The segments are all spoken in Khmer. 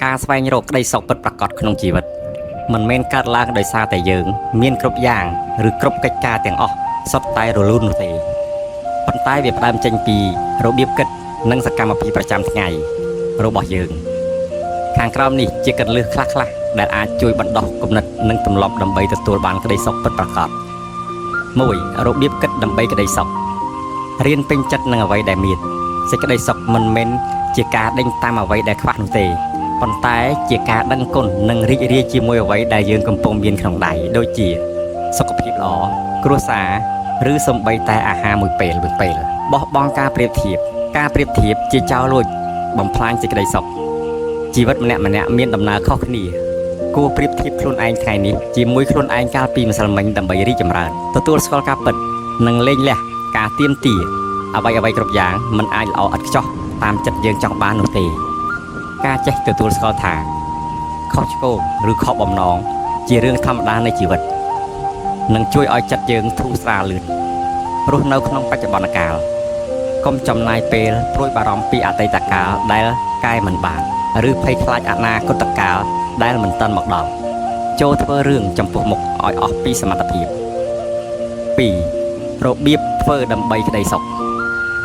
ការស្វែងរកក្តីសុខពិតប្រាកដក្នុងជីវិតមិនមែនកើតឡើងដោយសារតែយើង មានគ្រប់យ៉ាងឬគ្រប់កិច្ចការទាំងអស់សុទ្ធតែរលូននោះទេប៉ុន្តែវាផ្ដើមចេញពីរបៀបគិតនិងសកម្មភាពប្រចាំថ្ងៃរបស់យើង ខាងក្រោមនេះជាគន្លឹះខ្លះៗដែលអាចជួយបណ្ដុះគំនិតនិងទម្លាប់ដើម្បីទទួលបានក្តីសុខពិតប្រាកដ1របៀបគិតដើម្បីក្តីសុខរៀនពេញចិត្តនឹងអ្វីដែលមានសេចក្តីសុខមិនមែនជាការដេញតាមអ្វីដែលខ្វះនោះទេប៉ុន្តែជាការដឹងគុណនិងរីករាយជាមួយអ្វីដែលយើងកំពុងមានក្នុងដៃដូចជាសុខភាពល្អគ្រួសារឬសូម្បីតែអាហារមួយពេលមួយពេលបោះបង់ការប្រៀបធៀបការប្រៀបធៀបជាចោរលួចបំផ្លាញសេចក្តីសុខ ជីវិតម្នាក់ៗមានដំណើរខុសគ្នាគួរប្រៀបធៀបខ្លួនឯងថ្ងៃនេះជាមួយខ្លួនឯងកាលពីម្សិលមិញដើម្បីរីកចម្រើនទទួលស្គាល់ការពិតនិងលែងលះការទៀមទាអ្វីអ្វីគ្រប់យ៉ាងមិនអាចល្អឥតខ្ចោះតាមចិត្តយើងចង់បាននោះទេការចេះទទួលស្គាល់ថាខុសឆ្គងឬខុសបំណងជារឿងធម្មតានៃជីវិតនឹងជួយឲ្យចិត្តយើងធូរស្រាលលឿនរស់នៅក្នុងបច្ចុប្បន្នកាល កុំចំណាយពេលព្រួយបារម្ភពីអតីតកាលដែលកែមិនបានឬភ័យខ្លាចអនាគតកាលដែលមិនទាន់មកដល់ចូលធ្វើរឿងចំពោះមុខឲ្យអស់ពីសមត្ថភាព2របៀបធ្វើដើម្បីក្តីសុខ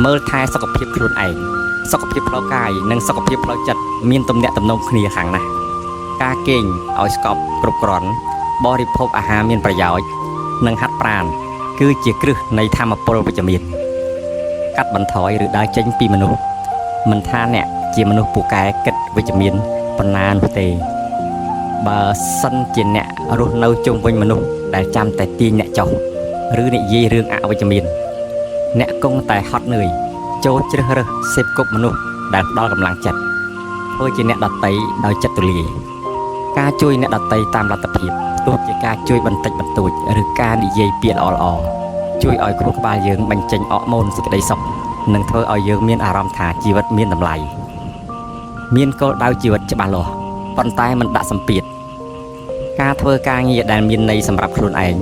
មើលថែសុខភាពខ្លួនឯងសុខភាពផ្លូវកាយនិងសុខភាពផ្លូវចិត្តមានទំនាក់ទំនងគ្នាខ្លាំងណាស់ការគេងឲ្យស្កប់គ្រប់គ្រាន់បរិភោគអាហារមានប្រយោជន៍និងហាត់ប្រាណគឺជាគ្រឹះនៃធម៌ពលវិជ្ជមាន កាត់បន្ថយឬដើរចេញពីមនុស្សមិនថាអ្នកជាមនុស្សពូកែគិតវិជ្ជមានប៉ុណ្ណានោះទេបើសិនជាអ្នករស់នៅជុំវិញមនុស្សដែលចាំតែទាញអ្នកចុះឬនិយាយរឿងអវិជ្ជមានអ្នកគង់តែហត់នឿយចូលជ្រើសរើសសេពគប់មនុស្សដែលផ្ដល់កម្លាំងចិត្តធ្វើជាអ្នកដតីដោយចិត្តទូលាយការជួយអ្នកដតីតាមលទ្ធភាពទោះជាការជួយបន្តិចបន្តួចឬការនិយាយពាក្យល្អៗជួយឲ្យខួរក្បាលយើងបញ្ចេញអរម៉ូនសេចក្តីសុខនិងធ្វើឲ្យយើងមានអារម្មណ៍ថាជីវិតមានតម្លៃមានគោលដៅជីវិតច្បាស់លាស់ប៉ុន្តែមិនដាក់សម្ពាធការធ្វើការងារដែលមានន័យសម្រាប់ខ្លួនឯង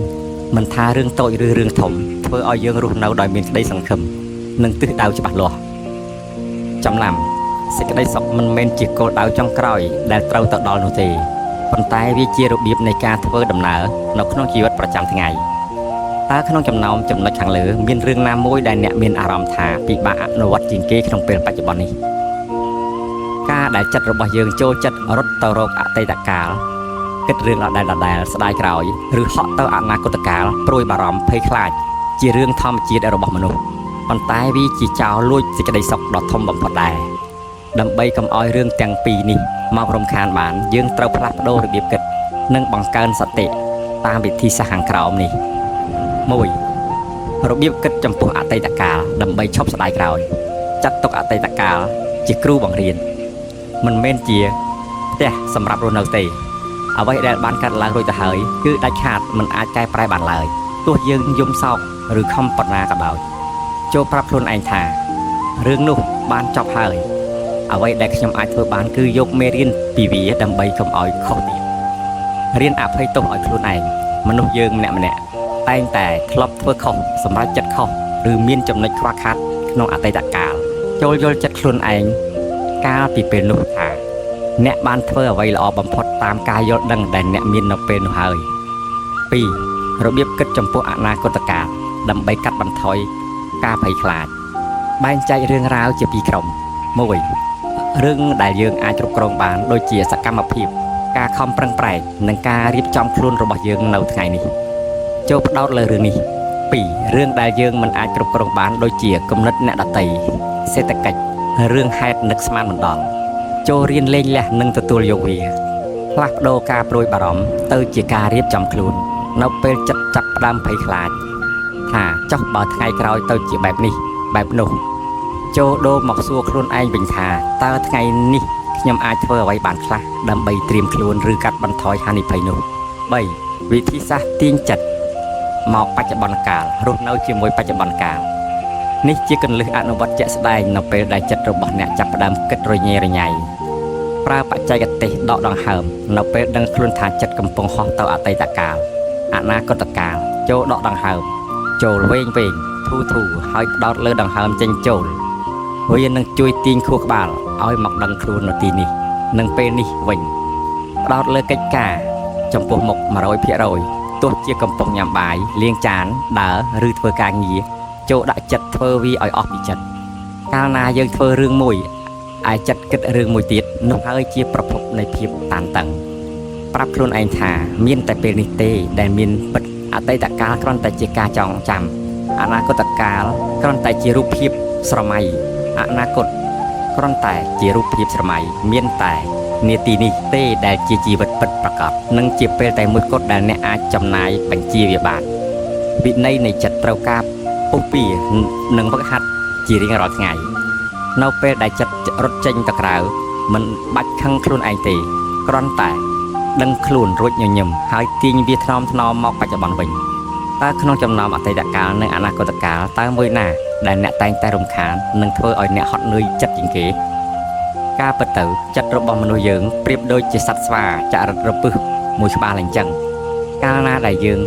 មិនថារឿងតូចឬរឿងធំធ្វើឲ្យយើងរស់នៅដោយមានក្តីសង្ឃឹមនិងទិសដៅច្បាស់លាស់ចំណាំសេចក្តីសុខមិនមែនជាគោលដៅចុងក្រោយដែលត្រូវទៅដល់នោះទេប៉ុន្តែវាជារបៀបនៃការធ្វើដំណើរនៅក្នុងជីវិតប្រចាំថ្ងៃ តើក្នុងចំណោមចំណុចខាងលើមានរឿងណាមួយដែលអ្នកមានអារម្មណ៍ថាពិបាកអនុវត្តជាងគេក្នុងពេលបច្ចុប្បន្ននេះការដែលចិត្តរបស់យើងចូលចិត្តរត់ទៅរកអតីតកាលគិតរឿងដដែលៗស្ដាយក្រោយឬហក់ទៅអនាគតកាលព្រួយបារម្ភភ័យខ្លាចជារឿងធម្មជាតិរបស់មនុស្សប៉ុន្តែវាជាចោរលួចសេចក្តីសុខដ៏ធំបំផុតដែរដើម្បីកុំឲ្យរឿងទាំងពីរនេះមករំខានបានយើងត្រូវផ្លាស់ប្ដូររបៀបគិតនិងបង្កើនសតិតាមវិធីសាស្ត្រខាងក្រោមនេះ 1របៀបគិតចំពោះអតីតកាលដើម្បីឈប់ស្ដាយក្រោយចាត់ទុកអតីតកាលជាគ្រូបង្រៀនមិនមែនជាផ្ទះសម្រាប់រស់នៅទេអ្វីដែលបានកើតឡើងរួចទៅហើយគឺដាច់ខាតមិនអាចកែប្រែបានឡើយទោះយើងយំសោកឬខំប៉ុណ្ណាក៏ដោយចូលប្រាប់ខ្លួនឯងថារឿងនោះបានចប់ហើយអ្វីដែលខ្ញុំអាចធ្វើបានគឺយកមេរៀនពីវាដើម្បីកុំឲ្យខុសទៀតរៀនអភ័យទោសឲ្យខ្លួនឯងមនុស្សយើងម្នាក់ៗ តែងតែធ្លាប់ធ្វើខុសសម្រាប់ចិត្តខុសឬមានចំណុចខ្វះខាតក្នុងអតីតកាលចូលយល់ចិត្តខ្លួនឯងកាលពីពេលនោះថាអ្នកបានធ្វើអ្វីល្អបំផុតតាមការយល់ដឹងដែលអ្នកមាននៅពេលនោះហើយ2របៀបគិតចំពោះអនាគតកាលដើម្បីកាត់បន្ថយការភ័យខ្លាចបែងចែករឿងរ៉ាវជាពីរក្រុម1រឿងដែលយើងអាចគ្រប់គ្រងបានដូចជាសកម្មភាពការខំប្រឹងប្រែងនិងការរៀបចំខ្លួនរបស់យើងនៅថ្ងៃនេះ ចូលផ្ដោតលើរឿងនេះ2រឿងដែលយើងមិនអាចគ្រប់គ្រងបានដូចជាគំនិតអ្នកដទៃសេដ្ឋកិច្ចរឿងហេតុនឹកស្មានមិនដល់ចូលរៀនលេងលះនិងទទួលយកវាផ្លាស់ប្ដូរការព្រួយបារម្ភទៅជាការរៀបចំខ្លួននៅពេលចិត្តចាប់ផ្ដើមភ័យខ្លាចថាចុះបើថ្ងៃក្រោយទៅជាបែបនេះបែបនោះចូលដូរមកសួរខ្លួនឯងវិញថាតើថ្ងៃនេះខ្ញុំអាចធ្វើអ្វីបានខ្លះដើម្បីត្រៀមខ្លួនឬកាត់បន្ថយហានិភ័យនោះ3វិធីសាស្ត្រទាញចិត្ត មកបច្ចុប្បន្នកាលរស់នៅជាមួយបច្ចុប្បន្នកាលនេះជាគន្លឹះអនុវត្តជាក់ស្ដែងនៅពេលដែលចិត្តរបស់អ្នកចាប់ផ្ដើមគិតរញ៉េរញ៉ៃប្រើបច្ចេកទេសដកដង្ហើមនៅពេលដឹងខ្លួនថាចិត្តកំពុងហោះទៅអតីតកាលអនាគតកាលចូលដកដង្ហើមចូលវែងវែងធូរធូរហើយផ្ដោតលើដង្ហើមចេញចូលវានឹងជួយទាញខួរក្បាលឲ្យមកដឹងខ្លួននៅទីនេះ និងពេលនេះវិញផ្ដោតលើកិច្ចការចំពោះមុខ100%ទោះជាកំពុងញ៉ាំបាយលាងចានដើរឬធ្វើការងារចូលដាក់ចិត្តធ្វើវាឲ្យអស់ពីចិត្តកាលណាយើងធ្វើរឿងមួយឯចិត្តគិតរឿងមួយទៀតនោះហើយជាប្រភពនៃភាពតានតឹងប្រាប់ខ្លួនឯងថាមានតែពេលនេះទេដែលមានពិតអតីតកាលគ្រាន់តែជាការចងចាំអនាគតកាលគ្រាន់តែជារូបភាពស្រមៃអនាគតគ្រាន់តែជារូបភាពស្រមៃមានតែនាទីនេះទេដែលជាជីវិតពិតប្រាកដនិងជាពេលតែមួយគត់ដែលអ្នកអាចចំណាយបញ្ជាវាបានវិន័យនៃចិត្តត្រូវការពុះពៀនិងវឹកហាត់ជារៀងរាល់ថ្ងៃនៅពេលដែលចិត្តរត់ចេញទៅក្រៅមិនបាច់ខឹងខ្លួនឯងទេគ្រាន់តែដឹងខ្លួនរួចញញឹមហើយទាញវាថ្នមថ្នមមកបច្ចុប្បន្នវិញតើក្នុងចំណោមអតីតកាលនិងអនាគតកាលតើមួយណាដែលអ្នកតែងតែរំខាននិងធ្វើឲ្យអ្នកហត់នឿយចិត្តជាងគេការពិតទៅចិត្តរបស់មនុស្សយើងប្រៀបដូចជាសត្វស្វាចរិតរពឹសមួយក្បាលអញ្ចឹងកាលណាដែលយើង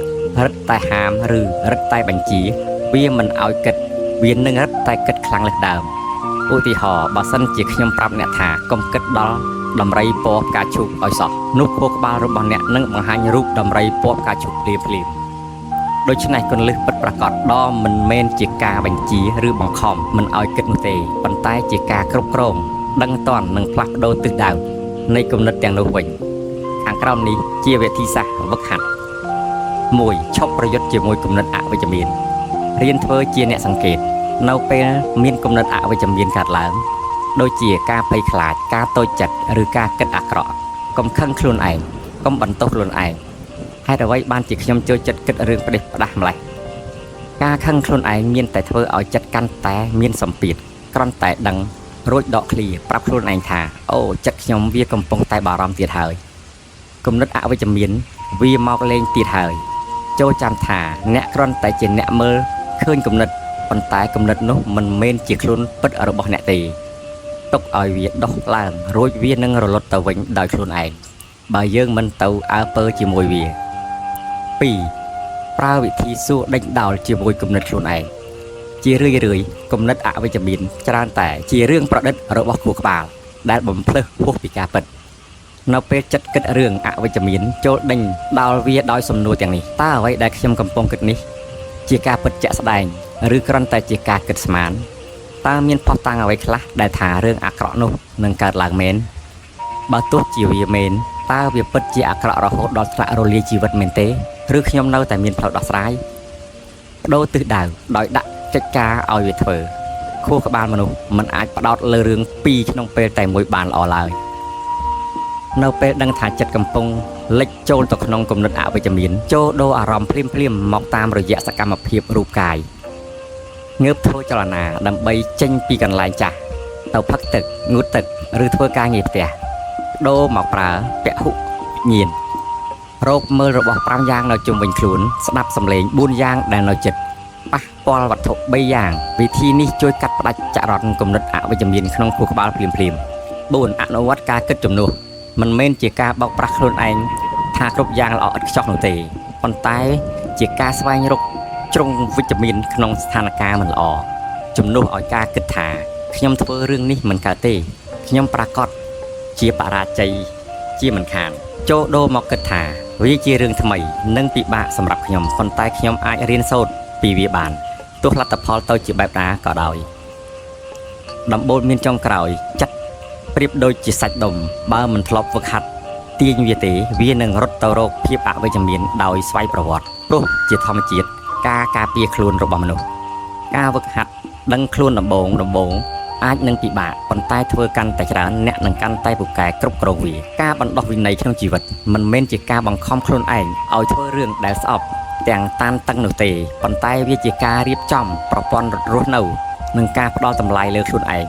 រឹតតែហាមឬរឹតតែបញ្ជាវាមិនឲ្យគិតវានឹងរឹតតែគិតខ្លាំងលើសដើមឧទាហរណ៍បើសិនជាខ្ញុំប្រាប់អ្នកថាកុំគិតដល់ដំរីពណ៌ផ្កាឈូកឲ្យសោះនោះខួរក្បាលរបស់អ្នកនឹងបង្ហាញរូបដំរីពណ៌ផ្កាឈូកភ្លាមៗដូច្នេះគន្លឹះពិតប្រាកដដ៏មិនមែនជាការបញ្ជាឬបង្ខំមិនឲ្យគិតនោះទេប៉ុន្តែជាការគ្រប់គ្រងដឹងតន់និងផ្លាស់ប្ដូរទិសដៅនៃគំនិតទាំងនោះវិញខាងក្រោមនេះជាវិធីសាស្ត្រវឹកហាត់1ឈប់ប្រយុទ្ធជាមួយគំនិតអវិជ្ជមានរៀនធ្វើជាអ្នកសង្កេតនៅពេលមានគំនិតអវិជ្ជមានកើតឡើងដូចជាការភ័យខ្លាចការតូចចិត្តឬការគិតអាក្រក់កុំខឹងខ្លួនឯងកុំបន្ទោសខ្លួនឯងហេតុអ្វីបានជាខ្ញុំចូលចិត្តគិតរឿងផ្ដេសផ្ដាសម្លេះការខឹងខ្លួនឯងមានតែធ្វើឲ្យចិត្តកាន់តែមានសម្ពាធគ្រាន់តែដឹងរួចដកឃ្លាប្រាប់ខ្លួនឯងថាអូចិត្តខ្ញុំវាកំពុងតែបារម្ភទៀតហើយគំនិតអវិជ្ជមានវាមកលេងទៀតហើយចូលចាំថាអ្នកគ្រាន់តែជាអ្នកមើលឃើញគំនិតប៉ុន្តែគំនិតនោះមិនមែនជាខ្លួនពិតរបស់អ្នកទេទុកឲ្យវាដុះឡើងរួចវានឹងរលត់ទៅវិញដោយខ្លួនឯងបើយើងមិនទៅអើពើជាមួយវា2ប្រើវិធីសួរដេញដោលជាមួយគំនិតខ្លួនឯងជារឿយៗគំនិតអវិជ្ជមានច្រើនតែជារឿងប្រឌិតរបស់ខួរក្បាលដែលបំភ្លើសហួសពីការពិតនៅពេលចិត្តគិតរឿងអវិជ្ជមានចូលដេញដោលវាដោយសំណួរទាំងនេះតើអ្វីដែលខ្ញុំកំពុងគិតនេះជាការពិតជាក់ស្ដែងឬគ្រាន់តែជាការគិតស្មានតើមានភស្តុតាងអ្វីខ្លះដែលថារឿងអាក្រក់នោះនឹងកើតឡើងមែនបើទោះជាវាមែនតើវាពិតជាអាក្រក់រហូតដល់ថ្នាក់រលាយជីវិតមែនទេឬខ្ញុំនៅតែមានផ្លូវដោះស្រាយបដូរទិសដៅដោយដាក់កិច្ចការឲ្យវាធ្វើខួរក្បាលមនុស្សមិនអាចផ្ដោតលើរឿងពីរក្នុងពេលតែមួយបានល្អឡើយនៅពេលដឹងថាចិត្តកំពុងលិចចូលទៅក្នុងគំនិតអវិជ្ជមានចូលដូរអារម្មណ៍ភ្លាមៗមកតាមរយៈសកម្មភាពរូបកាយងើបធ្វើចលនាដើម្បីចេញពីកន្លែងចាស់ទៅផឹកទឹកងូតទឹកឬធ្វើការងារផ្ទះដូរមកប្រើពហុញាណរកមើលរបស់5យ៉ាងនៅជុំវិញខ្លួនស្ដាប់សំឡេង4យ៉ាងដែលនៅជិតប៉ះពាល់វត្ថុ3យ៉ាងវិធីនេះជួយកាត់ផ្ដាច់ចរន្តគំនិតអវិជ្ជមានក្នុងខួរក្បាលភ្លាមៗ4អនុវត្តការគិតជំនួសមិនមែនជាការបោកប្រាស់ខ្លួនឯងថាគ្រប់យ៉ាងល្អឥតខ្ចោះនោះទេប៉ុន្តែជាការស្វែងរកជ្រុងវិជ្ជមានក្នុងស្ថានភាពមិនល្អជំនួសឲ្យការគិតថាខ្ញុំធ្វើរឿងនេះមិនកើតទេខ្ញុំប្រាកដជាបរាជ័យជាមិនខានចូលដូរមកគិតថាវាជារឿងថ្មីនិងពិបាកសម្រាប់ខ្ញុំប៉ុន្តែខ្ញុំអាចរៀនសូត្រពីវាបានទោះលទ្ធផលទៅជាបែបណាក៏ដោយដំបូលមានចុងក្រោយចិត្តប្រៀបដូចជាសាច់ដុំបើមិនធ្លាប់វឹកហាត់ទាញវាទេវានឹងរត់ទៅរកភាពអវិជ្ជមានដោយស្វ័យប្រវត្តិព្រោះជាធម្មជាតិការការពារខ្លួនរបស់មនុស្សការវឹកហាត់ដឹងខ្លួនដំបូងអាចនឹងពិបាកប៉ុន្តែធ្វើកាន់តែច្រើនអ្នកនឹងកាន់តែពូកែគ្រប់គ្រងវាការបណ្ដោះវិន័យក្នុងជីវិតមិនមែនជាការបង្ខំខ្លួនឯងឲ្យធ្វើរឿងដែលស្អប់ទាំងតានតឹងនោះទេប៉ុន្តែវាជាការរៀបចំប្រព័ន្ធរស់នៅនិងការផ្ដល់តម្លៃលើខ្លួនឯង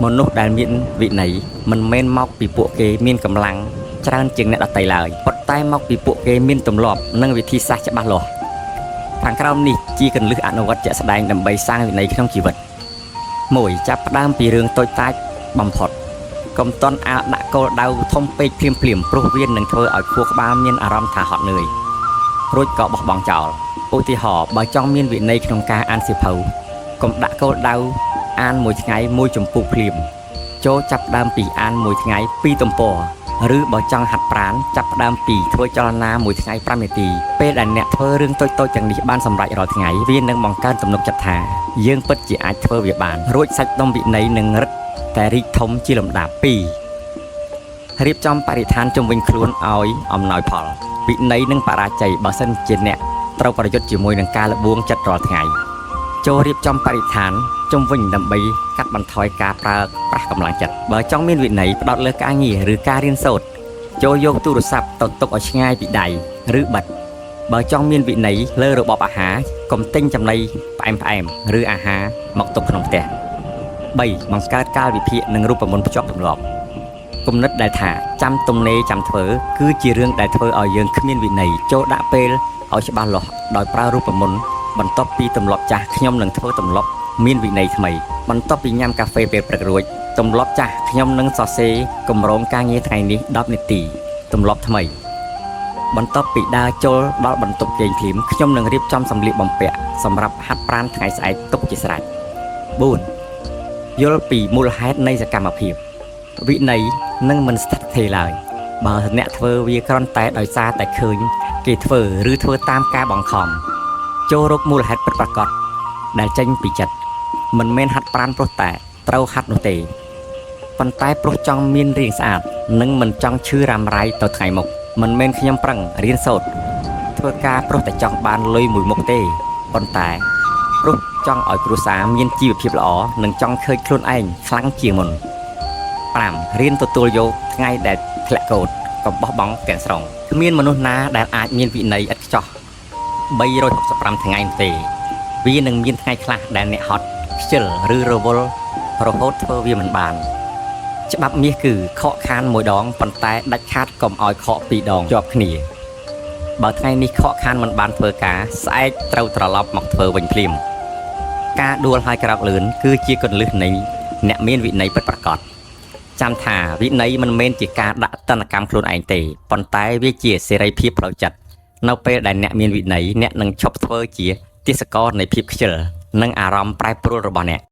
មនុស្សដែលមានវិន័យមិនមែនមកពីពួកគេមានកម្លាំងច្រើនជាងអ្នកដទៃឡើយប៉ុន្តែមកពីពួកគេមានទម្លាប់និងវិធីសាស្ត្រច្បាស់លាស់ខាងក្រោមនេះជាគន្លឹះអនុវត្តជាក់ស្ដែងដើម្បីសាងវិន័យក្នុងជីវិត1ចាប់ផ្ដើមពីរឿងតូចតាចបំផុតកុំទាន់អាលដាក់គោលដៅធំពេកភ្លាមៗព្រោះវានឹងធ្វើឲ្យខួរក្បាលមានអារម្មណ៍ថាហត់នឿយរួចក៏បោះបង់ចោលឧទាហរណ៍បើចង់មានវិន័យក្នុងការអានសៀវភៅកុំដាក់គោលដៅអានមួយថ្ងៃមួយជំពូកភ្លាម ចូលចាប់ផ្ដើមពីអានមួយថ្ងៃពីរទំព័រឬបើចង់ហាត់ប្រាណចាប់ផ្ដើមពីធ្វើចលនាមួយថ្ងៃ5នាទីពេលដែលអ្នកធ្វើរឿងតូចៗទាំងនេះបានសម្រេចរាល់ថ្ងៃវានឹងបង្កើនទំនុកចិត្តថាយើងពិតជាអាចធ្វើវាបានរួចសាច់ដុំវិន័យនឹងរឹតតែរីកធំជាលំដាប់2រៀបចំបរិស្ថានជុំវិញខ្លួនឲ្យអំណោយផលវិន័យនិងបរាជ័យបើសិនជាអ្នកត្រូវប្រយុទ្ធជាមួយនឹងការល្បួងចិត្តរាល់ថ្ងៃ ចូលរៀបចំបរិស្ថានជុំវិញដើម្បីកាត់បន្ថយការប្រើប្រាស់កម្លាំងចិត្តបើចង់មានវិន័យផ្ដោតលើការងារឬការរៀនសូត្រចូលយកទូរស័ព្ទទៅទុកឲ្យឆ្ងាយពីដៃឬបិទបើចង់មានវិន័យលើរបបអាហារកុំទិញចំណីផ្អែមផ្អែមឬអាហារមកទុកក្នុងផ្ទះ3បង្កើតកាលវិភាគនិងរូបមន្តភ្ជាប់ទម្លាប់គំនិតដែលថាចាំទំនេរចាំធ្វើគឺជារឿងដែលធ្វើឲ្យយើងគ្មានវិន័យចូលដាក់ពេលឲ្យច្បាស់លាស់ដោយប្រើរូបមន្តបន្ទាប់ពីទម្លាប់ចាស់ខ្ញុំនឹងធ្វើទម្លាប់មានវិន័យថ្មីបន្ទាប់ពីញ៉ាំកាហ្វេពេលព្រឹករួចទម្លាប់ចាស់ខ្ញុំនឹងសរសេរគម្រោងការងារថ្ងៃនេះ10នាទីទម្លាប់ថ្មីបន្ទាប់ពីដើរចូលដល់បន្ទប់គេងភ្លាមខ្ញុំនឹងរៀបចំសម្លៀកបំពាក់សម្រាប់ហាត់ប្រាណថ្ងៃស្អែកទុកជាស្រេច4យល់ពីមូលហេតុនៃសកម្មភាពវិន័យនឹងមិនស្ថិតស្ថេរឡើយបើអ្នកធ្វើវាគ្រាន់តែដោយសារតែឃើញគេធ្វើឬធ្វើតាមការបង្ខំចូលរកមូលហេតុពិតប្រាកដដែលចេញពីចិត្តមិនមែនហាត់ប្រាណព្រោះតែត្រូវហាត់នោះទេប៉ុន្តែព្រោះចង់មានរាងស្អាតនិងមិនចង់ឈឺរ៉ាំរ៉ៃទៅថ្ងៃមុខមិនមែនខ្ញុំប្រឹងរៀនសូត្រធ្វើការព្រោះតែចង់បានលុយមួយមុខទេប៉ុន្តែព្រោះចង់ឲ្យគ្រួសារមានជីវភាពល្អនិងចង់ឃើញខ្លួនឯងខ្លាំងជាងមុន5រៀនទទួលយកថ្ងៃដែលធ្លាក់កូដកុំបោះបង់ទាំងស្រុងគ្មានមនុស្សណាដែលអាចមានវិន័យឥតខ្ចោះ365ថ្ងៃនោះទេវានឹងមានថ្ងៃខ្លះដែលអ្នកហត់ខ្ជិលឬរវល់រហូតធ្វើវាមិនបានច្បាប់មាសគឺខកខានមួយដងប៉ុន្តែដាច់ខាតកុំឲ្យខកពីរដងជាប់គ្នាបើថ្ងៃនេះខកខានមិនបានធ្វើការស្អែកត្រូវត្រឡប់មកធ្វើវិញភ្លាមការដួលហើយក្រោកលឿនគឺជាគន្លឹះនៃអ្នកមានវិន័យពិតប្រាកដចាំថាវិន័យមិនមែនជាការដាក់ទណ្ឌកម្មខ្លួនឯងទេប៉ុន្តែវាជាសេរីភាពផ្លូវចិត្តនៅពេលដែលអ្នកមានវិន័យអ្នកនឹងឈប់ធ្វើជាទាសករនៃភាពខ្ជិលនិងអារម្មណ៍ប្រែប្រួលរបស់អ្នក។